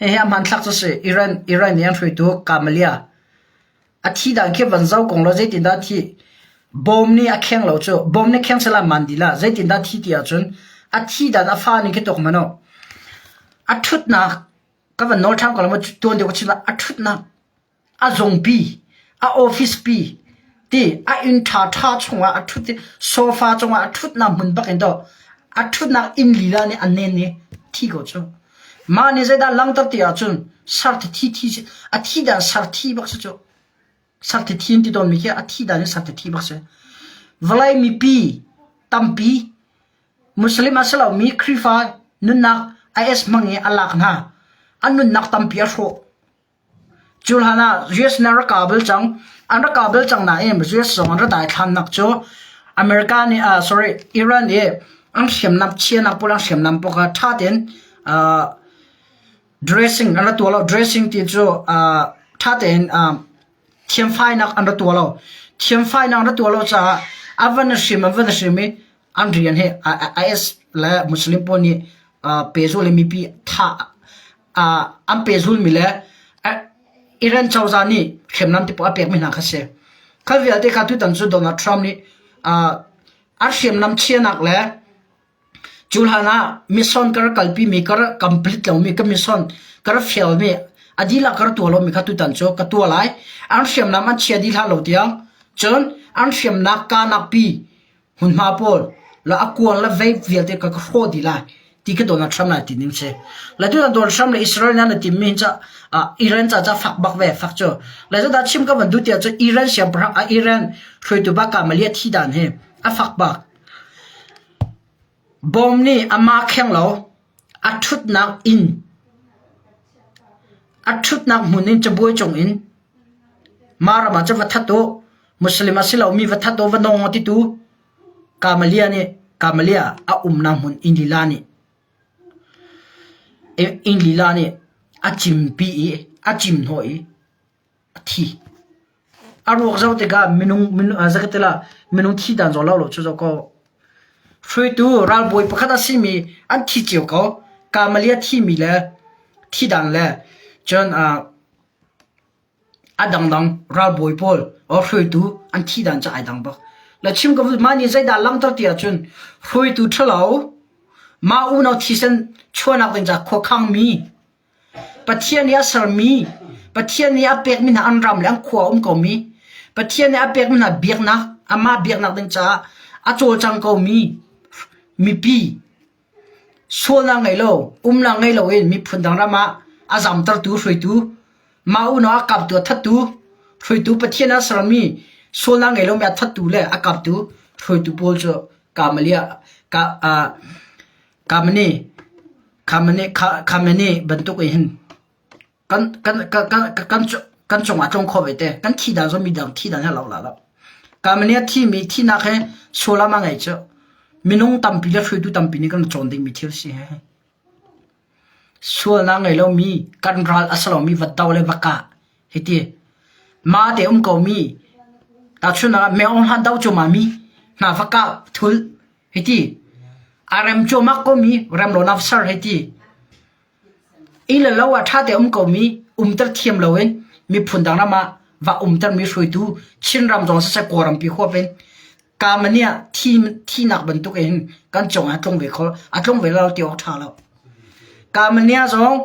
[SPEAKER 1] hehe a hmanthlak cu si Iran Iran i an hruaitu Kamalia A thi dan khi van zoh kong law zeitindah a thih? Bawm nih a kheng lo cu. Bawm nih kheng sehla man dih lah. Zeitindah a thi ti ahcun a thi dan a fa ning khi tuak hmanh u. A ṭhutnak ka van nawl ṭhan ko lai maw tuan deuh ka chim lai. A ṭhutnak a zungpi, a office pi ti a inn ṭhaṭha chungah a ṭhut i sofa cungah a ṭhutnak hmun bak in dawh a ṭhutnak inn lila nih a nen i thi ko cu. Mah nih zeidah langhter ti ahcun sarthi thi a thi dan sarthi bak si cu. Sarthi thi an ti tawnmi khi a thi dan in sarthi thi bak si. Vawlei mipi tampi Muslim a si lomi Khrihfa nunnak IS hmang i a lak hna. An nunnak tampi a hrawh. Cu hlan ah US nih an rak kah bal cang. An rak kah bal cang nain US zong an ra daithlannak cu America nih uh, sorry Iran i an hriamnam chianak pawl an hriamnam pawl kha ṭha tein uh, dressing an ra tuah lo. Dressing ti cu uh, ṭha tein uh, thiamfainak an ra tuah lo. Thiamfainak an ra tuah lo caah a van hrim an van hrim i an rian hi IS le Muslim pawl nih uh, pehzulh le mipi thah an pehzulmi le Iran cozah nih hriamnam ti pawl a pekmi hna kha si. Kha vialte kha tutan cu Donald Trump nih a hriamnam chianak le cu hlan ah mission ka rak kalpimi ka rak complete lomi ka mission ka rak fialmi a dihlak ka rak tuah lomi kha tutan cu ka tuah lai. An hriamnam an chia dih hlah lo tiang cun an hriamnak kanak pi hmunhma pawl le a kuang le vape vialte ka ka hrawh dih lai ti ka Donald Trump lai ti ning si. Le tu Donald Trump le Israel nan na tim mi ca Iran ca ca fak bak ve fak cu. Le cu chim ka van du tiah cu Iran siangpahrang a Iran hruaitu ba Kamalia thi dan hi a fak bak. Bom nih ama kheng lo a thutnak inn a thutnak hmun in cabuai cung in Mah ram ah cun va that u, Muslim a si lomi va that u, va nawng u titu Kamalia nih Kamalia a umnak hmun inn lila nih inn lila nih a cimpi i a cim hnawh i a thi. A ruak zoh tikah minung minung zeikatila minung thi dan zong lo lo cu zoh ko. Hruaitu ralbawi pakhat a simi an thi cio ko. Kamalia thimi le thi dan le cun uh, A dangdang ralbawi pawl or hruaitu an thih dan cu ai dang bak. Le chim ka mah nih zeidah langhter ti ahcun hruaitu ṭhalo mah unau thisen chuahnak ding caah khuakhangmi Pathian nih a sermi Pathian nih a pekmi hna an ram le an khua a um komi Pathian nih a pekmi hna biaknak amah biaknak ding caah a cawlcang komi mipi Sualnak ngei lo, umnak ngei loin miphun dang ram ah a zamtertu hruaitu. Mah unau a kaptu a thattu hruaitu Pathian a sermi sualnak ngei lomi a thattu le a kaptu hruaitu pawl cu Kamalia ka uh, Kamani Khamani Khamani bantuk in hin kan kan kan kan kan cungah tlung kho ve te. Kan thi dan zong midang thi dan he lo la lo. Kamani a thimi thinak he sualam a ngei cu minung tampi le hruaitu tampi nih kan cawn dingmi thil si he. Sualnak ngei lomi kan ral a si lomi va do le va kah hiti mah te um komi tahchunhnak ah Myo Hlan do cuahmah mi hna va kah thul hiti a rem cuahmah komi remlonak ser hiti inn le lo ah ṭha te um komi umter thiam loin miphun dang ram ah va umtermi hruaitu Chinram zong siseh Kawlrampi huap in Kamani ah thinak bantuk in kan cung ah a tlung ve kho a tlung ve lo ti awk ṭha lo. Kamani ah zong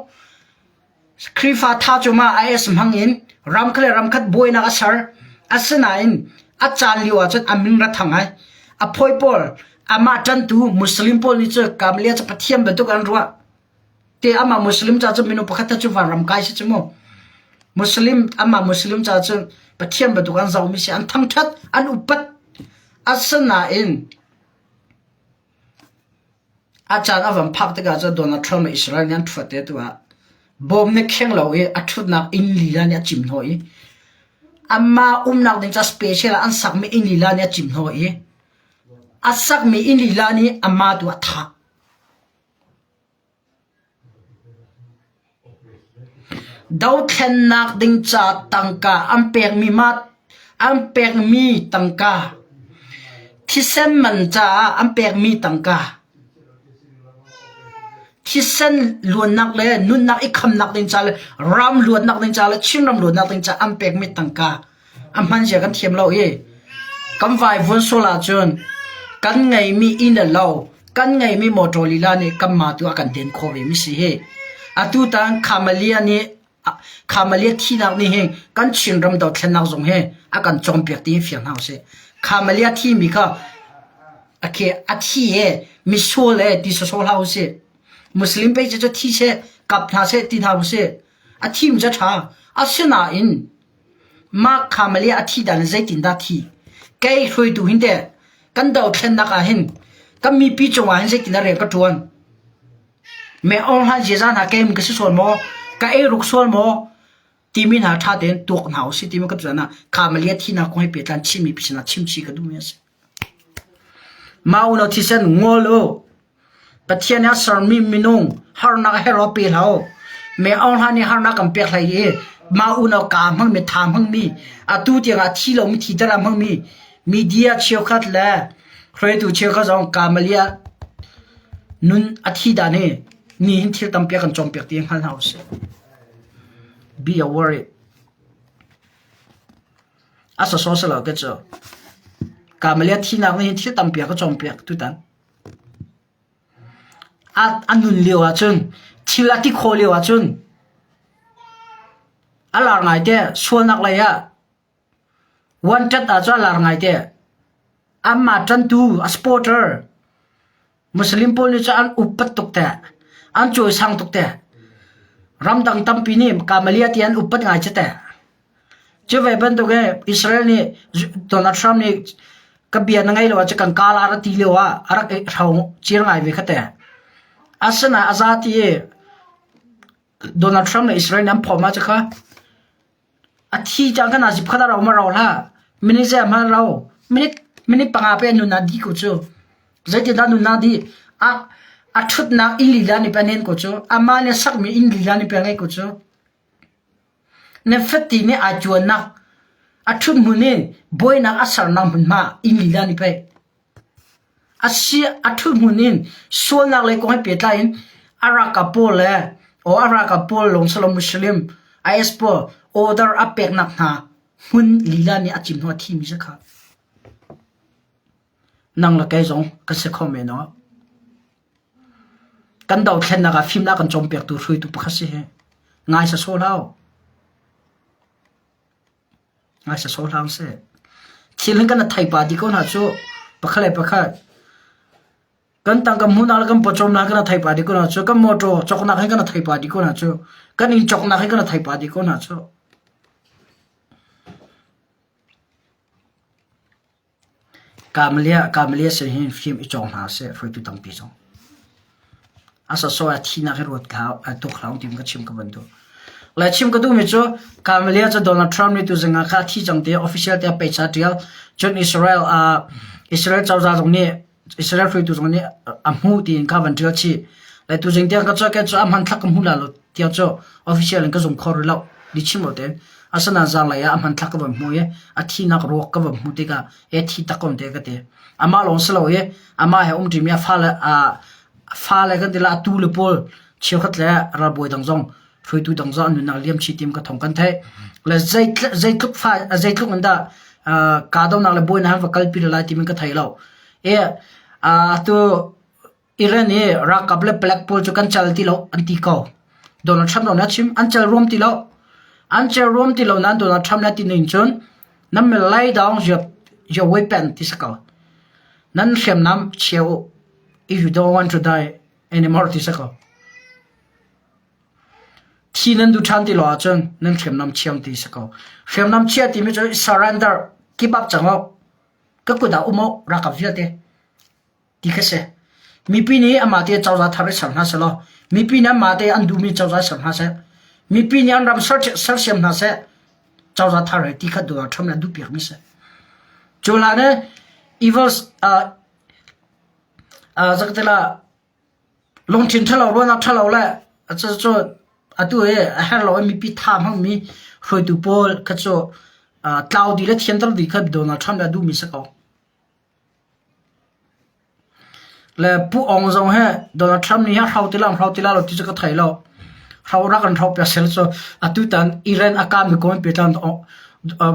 [SPEAKER 1] Khrihfa tha cu ma IS hmang in ramkhat le ramkhat buainak a ser. Asinain a caan lio ahcun a min ra thang ai. A phawi pawl amah ṭantu Muslim pawl nih cu Kamalia cu Pathian bantuk an ruah. Te amah Muslim ca cu minung pakhat cu vanram kai si cu mu. Muslim amah Muslim ca cu Pathian bantuk an zohmi si an thangṭhat an upat. Asinain a caan a van phak tikah cun Donald Trump le Israel nih an ṭhuat te tu ah bawm nih kheng lo i a ṭhutnak inn lila nih a cim hnawh i amah umnak ding ca special ah an sakmi inn lila nih a cim hnawh i a sakmi inn lila nih amah tu a thah. Dothlennak ding ca tangka an pekmi mah an pekmi tangka thisen man caah an pekmi tangka thisen luannak le nunnak i khamnak ding ca le ram luatnak ding ca le Chinram luatnak ding ca an pekmi tangka A hmanzia kan thiam lo i kan vaivuan sual ahcun kan ngeihmi inn le lo, kan ngeihmi motor lila nih kanmah tu a kan den khawh vemi si hi. Atutan Khamalia nih Khamalia thinak nih hin kan Chinram dothlennak zong hi a kan cawnpiak ti hi fiang hna usih. Khamalia thimi kha a khi a thi he misual he ti sawsawh hlah usih. Muslim pei cu thi seh kap hna seh ti hna usih. A thim cu a ṭha. Asinain Mah Kamalia a thih dan in zeitindah a thih? Kei hruaitu hin teh kan dothlennak ah hin kan mipi cungah hin zeitindah rian ka ṭuan? Me Aung Hlan ziaza hna kei ka si sual maw? Ka eiruk sual maw? Timi hna ṭha tein tuak hna usih timi ka tuan ah Kamalia thihnak kong he pehtlai Chin mipi sinah chimchih ka duhmi a si. Mah unau thisen ngol u. Pathian nih a sermi minung harnak he ro pe hlah u. Me Aung Hlan nih harnak kan pek hlei i mah unau kaa hmangmi, tha hmangmi, atu tiangah thi lomi thiter a hmangmi media cheukhat le hruaitu cheukhat zong Kamalia nun a thi dan hi nihin thil tampi a kan cawnpiak ti hngal hna usih. Be aware. A sawsawh si lo ke cu. Kamalia thinak nih hin thil tampi a ka cawnpiak tutan. A nun lio ahcun thil a ti khawh lio ahcun a lar ngaite sualnak lei ah wanṭat ahcun a lar ngaite. Amah ṭantu a supporter Muslim pawl nih cun an upat tuk teh. An cawisang tuk teh. Ramdang tampi nih Kamalia ti an upat ngai cu teh. Cu ve bantuk in Israel nih Donald Trump nih ka bia na ngei lo ahcun kan kal a ra ti lio ah a rak i hro cir ngai ve kha teh. Asinain a za ti i Donald Trump le Israel nih an phawm ah cu kha a thi cang khan a zip khat a ro ma ro hlah. Minute zei hmanh ro. Minute minute panga pe nun ah dih ko cu. Zeitindah nun ah dih? A a ṭhutnak inn lila nih pe nen ko cu. Amah nih a sakmi inn lila nih pe ngei ko cu. Na fati nih aa cuannak, a ṭhut hmun in buainak a sernak hmunhma inn lila nih pei a si a ṭhut hmun in sualnak lei kong he pehtlai in a ralkap pawl le aw a ralkap pawl lawng si lo Muslim IS pawl order a peknak hna hmun lila nih a cim hnu a thimi si kha. Nang le kei zong kan si kho men aw. Kan dothlennak ah fimnak kan cawnpiaktu hruaitu pakhat si hi. Ngai sawsawh hlah u. Ngai sawsawh hlah usih. Thil hin kan thei pa dih ko hna cu pakhat le pakhat. Kan tangka hmuhnak le kan pawcawmnak kan thei pa dih ko hna cu. Kan motor cawknak hin kan thei pa dih ko hna cu. Kan inn cawknak hin kan thei pa dih ko hna cu. Kamalia Kamalia sin hin fim i cawng hna seh hruaitu tampi zong. A sawsawh a thinak hi ruat hlah tuk hlah tim ka chim ka van duh. Le chim ka duhmi cu Kamalia cu Donald Trump nih tuzing ah kha a thi cang ti official te pei ca tial cun Israel uh, Israel cozah zong nih Israel hruaitu zong nih a hmuh tiin kha van ṭial chih. Le tuzing tiang ka cu cu a hmanthlak ka hmu la lo tiang cu official in ka zum kho rih lo. Di chim lo tein. Asinain zanlei ah a hmanthlak ka van hmu i a thinak ruak ka van hmuh tikah e thi tak ko te ka ti. Amah lawng si lo i amah he um ṭimi a fale a fale kan ti la a tu le pawl cheukhat le ralbawi dang zong hruaitu dang zong an nunnak liam chih tim ka thong kan theih. Le zeitluk fa zeitluk in dah kahdohnak le buainak han va kalpi lai timi ka thei lo. E atu Iran i ralkap le palek pawl cu kan cal ti lo an ti ko. Donald Trump zong nih a chim an cal ruam ti lo. An cal ruam ti lo nain Donald Trump nih a ti ning cun nan mi lay down your, your weapon ti si ko. Nan hriamnam chia u. If you don't want to die anymore ti si ko. Thi nan duh ṭhan ti lo ahcun nan hriamnam chiam ti si ko. Hriamnam chia timi cu surrender, give up cang u. Ka kut ah um u, ralkap vialte ti kha si. Mipi nih amah te cozah thar i ser hna selaw, mipi nih amah te an duhmi cozah ser hna seh. Mipi nih an ram sersiam hna seh. Cozah thar he ti kha Donald Trump nih a duhpiakmi si. Cu hlan i evil uh, uh, zakatila Lungthin ṭhalo ruahnak ṭhalo le cucu atu hi a herh lo i mipi tha hmangmi hruaitu pawl kha cu tlau dih le thianter dih kha Donald Trump nih a duhmi si ko. Le Pu Aung zong hi Donald Trump nih a hro ti lo hro ti lo ti cu ka thei lo. Hro rak kan hro piak sel cu atu tan Iran a kami ko pe tlan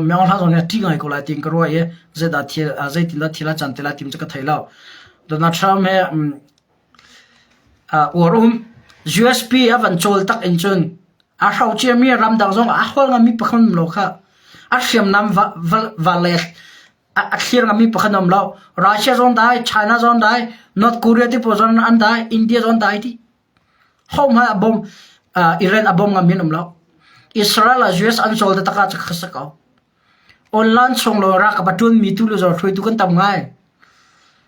[SPEAKER 1] Myaung Hla zong nih a ṭih ngai ko lai tiin ka ruah i zeidah thil zeitindah thil a can te lai ti cu ka thei lo. Donald Trump hi Uar um. USP a van cawl tak in cun a hro ciami ramdang zong a hawl ngami pakhat um lo kha. A hriamnam va le a thlir ngami pakhat um lo. Russia zong dai, China zong dai, North Korea ti pawl zong an dai, India zong dai ti. Ho hmanh a bom Iran a bom ngami an um lo. Israel le US an cawl taktak ah cun kha ko. Online chung law ralkap a ṭuanmi tu le zor hruaitu kan tam ngai.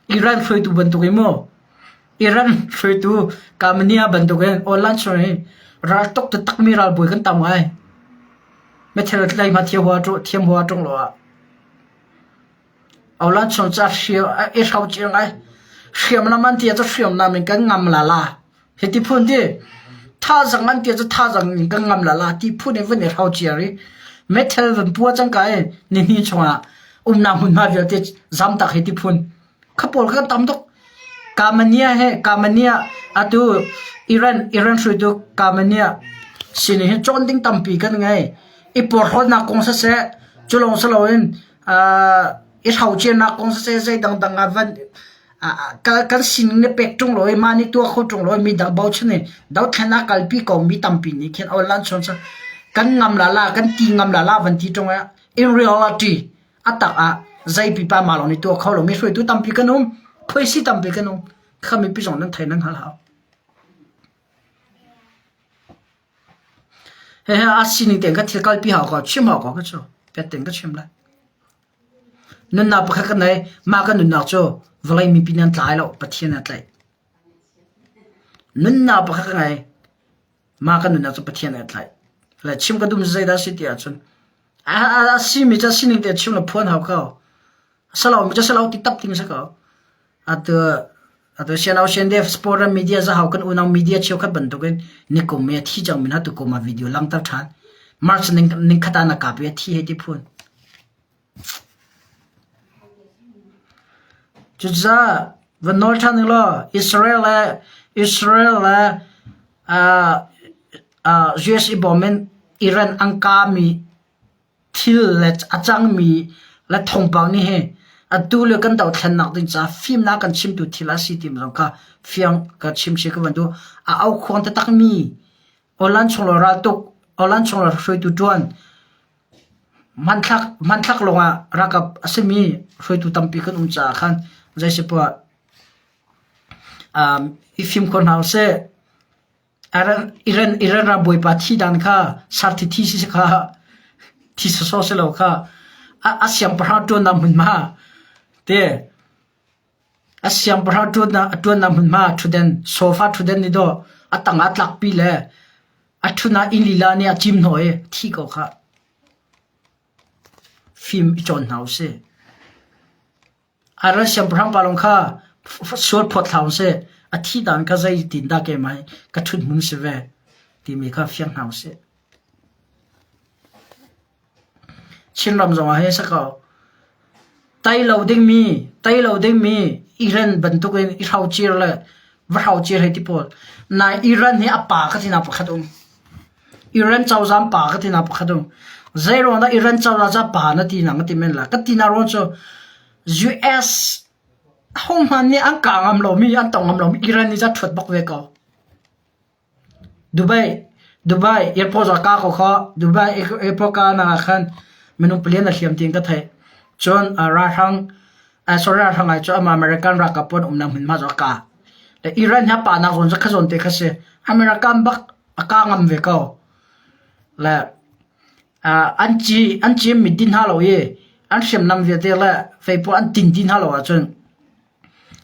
[SPEAKER 1] Iran hruaitu bantuk in mu. Iran hruaitu Kamania bantuk in online chung in raltuk taktakmi ralbawi kan tam ngai. Methel tlai hma thiam hua thiam hua ṭung lo ah. Online chung ca hriam i hro cio ngai. Hriamnam an ti ah cu hriamnam in kan ngam la la. Hiti phun ti thazang an ti cu thazang in kan ngam la la ti phun in van i hro ciar i metal van pua cang ka i nihnih chungah umnak hmunhma vialte zamtak hi ti phun kha pawl kan tam tuk. Kamania he Kamania atu Iran Iran hruaitu Kamania sin hi cawn ding tampi kan ngei. I porhlawtnak kong siseh cu lawng si loin i hrociarnak kong siseh zei dangdang ah van kan sining nih pek ṭung lo i mah nih tuah kho ṭung lo i mi dang bochan in dothlennak kalpi ko mi tampi nih khin online chung cu kan ngam la la kan ti ngam la la van ti ṭung i in reality a tak ah zei pipa mah lawng nih tuah kho lo mi hruaitu tampi kan um phuaisi tampi kan um kha mipi zong nan thei nan hngal hau. Hihi a sining tein ka thil kalpi hau ko chim hau ko ka cu pet tein ka chim lai. Nunnak pakhat ka nei mah ka nunnak cu vawlei mipi nih an tlai lo Pathian nih a tlaih. Nunnak pakhat ka ngei mah ka nunnak cu Pathian nih a tlaih. Le chim ka duhmi cu zeidah a si ti ahcun a simi cu a sining tein chim le phuan hau ko. A si lomi cu a si lo ti tap ding a si ko. Atu atu Sian Ocean Dev Sport and Media zahau kan unau media cheukhat bantukin nikum i a thi cangmi hna tukum ah video langhter ṭhan. March ning ningkhat ah na kap i a thi hei ti phun. Cucaah van nawl ṭhan ning law Israel le Israel le uh, uh, US i bawm in Iran an kami thil le a cangmi le thawngpang nih hi atu le kan dothlennak ding caah fimnak kan chimtu thil a si ti zong kha fiang ka chim si ka van duh. A aukhuang taktakmi Awlan chung lo raltuk, awlan chung lo hruaitu ṭuan, hmanthlak hmanthlak lawngah ralkap a simi hruaitu tampi kan um caah khan zeisipoah um, i fimkhur hna usih. Iran Iran ram bawipa thi dan kha sarthi thi si kha thi sawsawh si lo kha a, a siangpahrang ṭuannak hmunhma te. A siangpahrang a ṭuannak hmunhma ṭhutden sofa ṭhutden nih dawh a tang ah tlakpi le a ṭhutnak inn lila nih a cim hnawh i thi ko khah. Fim i cawn hna usih. Ireland siangpahrang pa lawng kha sual phawt hlah usih. A thih dan kha zeitindah keimah hi ka ṭhut hmun si ve timi kha fiang hna usih. Chinram zongah hin si ko. Tei lo dingmi, tei lo dingmi Iran bantukin i hrocir le va hrocir hei ti pawl. Nai Iran hi a pa ka tinak pakhat um. Iran cozah pa ka tinak pakhat um. Zei ruang dah Iran cozah ca pa na ti na ka ti men la. Ka tinak ruang cu US hohmanh nih an kah ngam lomi, an tong ngam lomi Iran nih ca ṭhuat bak ve ko. Dubai Dubai airport ah ka ko kha Dubai airport ka nak ah khan minung palian a hliam tiin ka theih. Cun ralhrang sorry ralhrang ai cu amah American ralkap pawl umnak hmunhma cu a ka. Le Iran hi a pa nak zawn cu kha zawn te kha si. American bak a ka ngam ve ko. Le an ci an ci mit din hna lo i an hriamnam vialte le feipuah an tin dih hna lo ahcun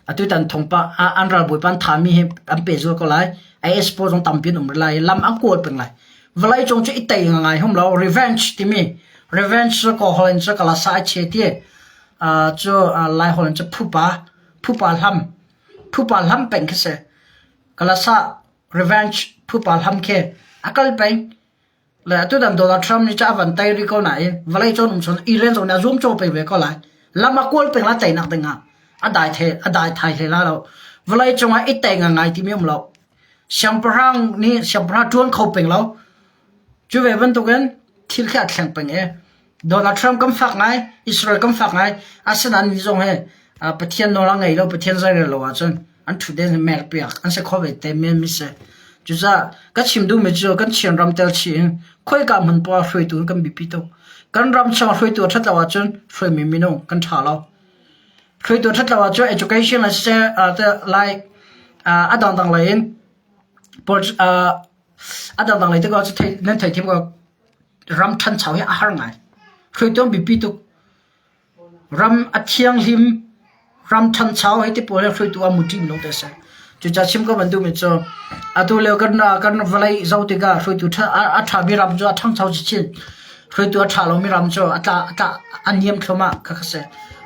[SPEAKER 1] Atutan thawngpang an ralbawipa an thami hi an pehzul ko lai. IS pawl zong tampi an um rih lai i lam an kawl peng lai. Vawleicung cu i tei ngai hum lo. Revenge timi revenge cu kaw holh in cu kalasa ai che ti cu Lai holh in cu phupa phupa hlam phupa hlam peng khi si. Kalasa revenge phupa hlam khi a kal peng. Le atutan Donald Trump nih ca a van tei rih ko nain vawlei cawn um chun Iran zong nih a zuam caw peng ve ko lai. Lam a kawl peng la teinak ding ah a dai the a dai thai hlei la lo. Vawlei cungah i tei ngai timi um lo. Siangpahrang nih siangpahrang ṭuan kho peng lo. Cu ve bantukin thil khi a thleng peng i Donald Trump kan fak ngai, Israel kan fak ngai. Asinain ni zong hi Pathian nawl a ngei lo, Pathian zeirel lo ahcun an ṭhutden mer piak an si kho ve te men mi si. Cucaah ka chim duhmi cu kan Chin ram tel chih in khoika hmun poah hruaitu kan biapi tuk. Kan ram chung hruaitu a ṭhat lo ahcun hruaimi minung kan ṭha lo. Hruaitu a ṭhat lo ahcun education le siseh like a dangdang lei in a dangdang lei tikah nan theithiam ko ram ṭhancho hi a har ngai. Hruaitu an biapi tuk. Ram a thianghlim, ram ṭhancho hei ti pawl hi hruaitu ah muṭi minung te a si. Cucaah chim ka van duhmi cu atu lio kan kan vawlei zoh tikah hruaitu ṭha a ṭhami ram cu a ṭhangcho chinchin. Hruaitu a ṭha lomi ram cu a tla a tla a niam thluahmah kha kha si.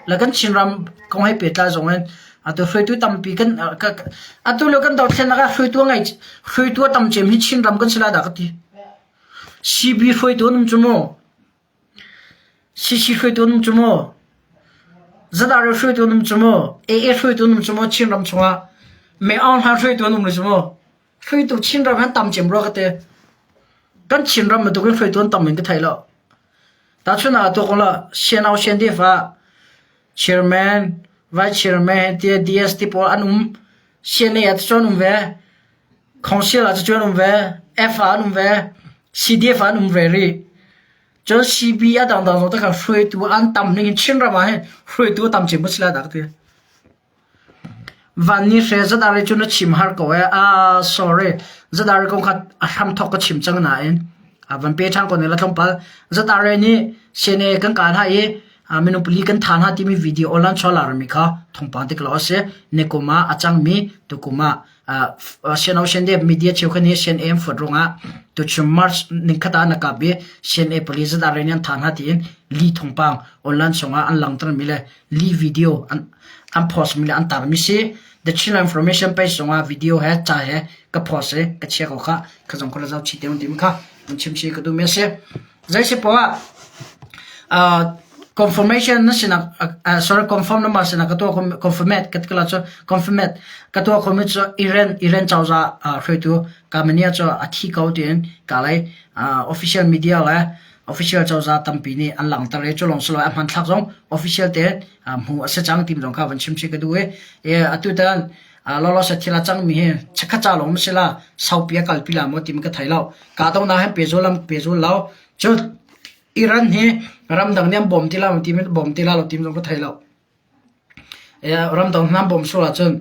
[SPEAKER 1] Le kan Chinram kong he pehtlai zong in atu hruaitu tampi kan atu lio kan dothlennak ah hruaitu a ngei hruaitu a tam cem hi Chinram kan si lai dah ka ti. CB hruaitu an um cu mu. CC hruaitu an um cu maw? ZRA hruaitu an um cu maw? AA hruaitu an um cu maw Chinram chungah? Mei Aung Hlaing hruaitu an um rih cu maw? Hruaitu Chinram han tam cem rua ka ti. Kan Chinram bantuk in hruaitu an tam in ka thei lo. Tahchun ah tuak la CNO CNDF ah chairman, vice chairman ti DS ti pawl an um. CNA ah cun um ve. Council ah cun um ve. F ah an um ve. CDF ah an um ve rih. Cun CB a dangdang zong te kha hruaitu an tam ning in Chinram ah hin hruaitu a tam cem si lai dah ka ti. Van ni hre ZRA cu na chim har ko ee. Ah sorry. ZRA kong kha a hram thok ka chim cang nain a van pe ṭhan ko ne la tlawmpal. ZRA nih CNA kan kaan ha i minung pali kan tha hna timi video online chuah mi kha thawngpang tik lo a si. Nikum ah a cangmi tukum ah CNO CNDF media cheukhat nih CNA an fuat ruangah tuchun March ningkhat ah na kap i CNA police ZRA nih an thah hna tiin li thawngpang online chungah an langhtermi le li video an an post mi le an tarmi si. The Chinland Information page zongah video he ca he ka post i ka chia ko kha ka zong kha zoh chih te timi kha an chim si ka duhmi a si. Zei si poah ah confirmation na sinak sorry confirm na mah sinak ka tuah confirmate ka ti la cu confirmate ka tuah khomi cu Iran Iran cozah hruaitu Kamania cu a thi ko tiin ka lei official media le official cozah tampi nih an langhter i cu lawng si lo a hmanthlak zong official tein hmuh a si cang ti zong kha van chim chih ka duh i atu tan lawlaw se thil a cangmi hi chikkhat ca lawng si la saupi a kalpi la maw timi ka thei lo kahdohnak he pehzul lam pehzul lo cun Iran hi ramdang nih an bawm ti la timi bawm ti la lo timi zong ka thei lo ramdang hna bawm sual ahcun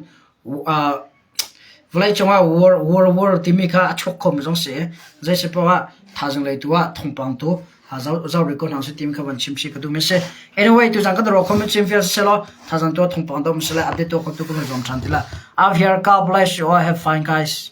[SPEAKER 1] vawleicung ah war war war timi kha a chuak khomi zong si zei si poah ah thaizing lei tu ah thawngpang tu. Zo rih ko hna usih timi kha van chim chih ka duhmi a si. Anyway, tuzan kan ro comment chim fial selaw thazang tuah thawngpang dom sele update tuah kho tu kan zuam than ti la. Out here, God bless you all. Have fun guys.